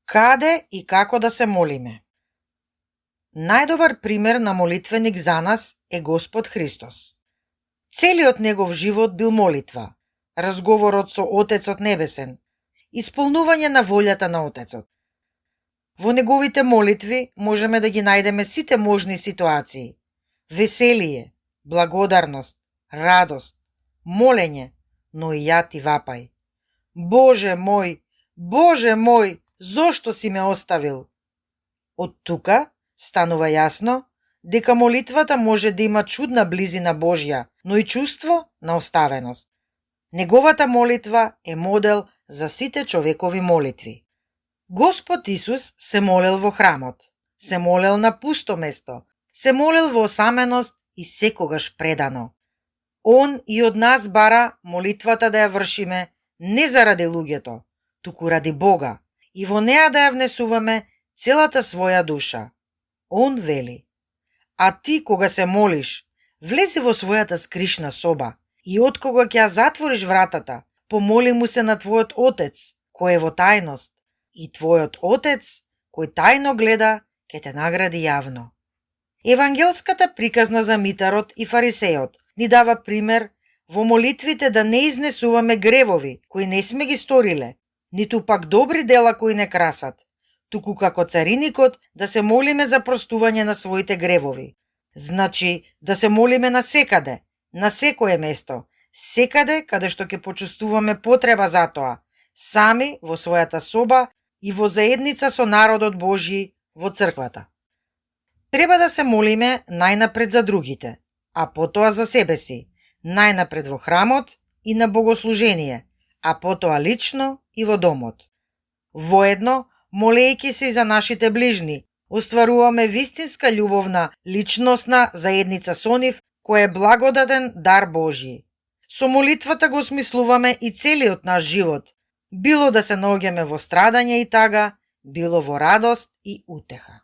Каде и како да се молиме? Најдобар пример на молитвеник за нас е Господ Христос. Целиот негов живот бил молитва, разговорот со Отецот Небесен, исполнување на волјата на Отецот. Во неговите молитви можеме да ги најдеме сите можни ситуации: веселие, благодарност, радост, молење, но и јат и вапај. Боже мој, зошто си ме оставил? Од тука станува јасно дека молитвата може да има чудна близина Божја, но и чувство на оставеност. Неговата молитва е модел за сите човекови молитви. Господ Исус се молел во храмот, се молел на пусто место, се молел во осаменост и секогаш предано. Он и од нас бара молитвата да ја вршиме не заради луѓето, туку ради Бога, и во неа да ја внесуваме целата своја душа. Он вели: а ти кога се молиш, влези во својата скришна соба и откога ќе ја затвориш вратата, помоли му се на твојот Отец, кој е во тајност, и твојот Отец, кој тајно гледа, ќе те награди јавно. Евангелската приказна за митарот и фарисеот ни дава пример во молитвите да не изнесуваме гревови кои не сме ги сториле, ниту пак добри дела кои не красат, туку како цариникот да се молиме за простување на своите гревови. Значи да се молиме на секаде, на секое место, секаде каде што ќе почувствуваме потреба за тоа, сами во својата соба и во заедница со народот Божји во црквата. Треба да се молиме најнапред за другите, а потоа за себе си, најнапред во храмот и на богослужение, а потоа лично и во домот. Воедно, молејќи се и за нашите ближни, остваруваме вистинска љубовна, личностна заедница со нив, која е благодатен дар Божји. Со молитвата го осмислуваме и целиот наш живот, било да се наоѓаме во страдање и тага, било во радост и утеха.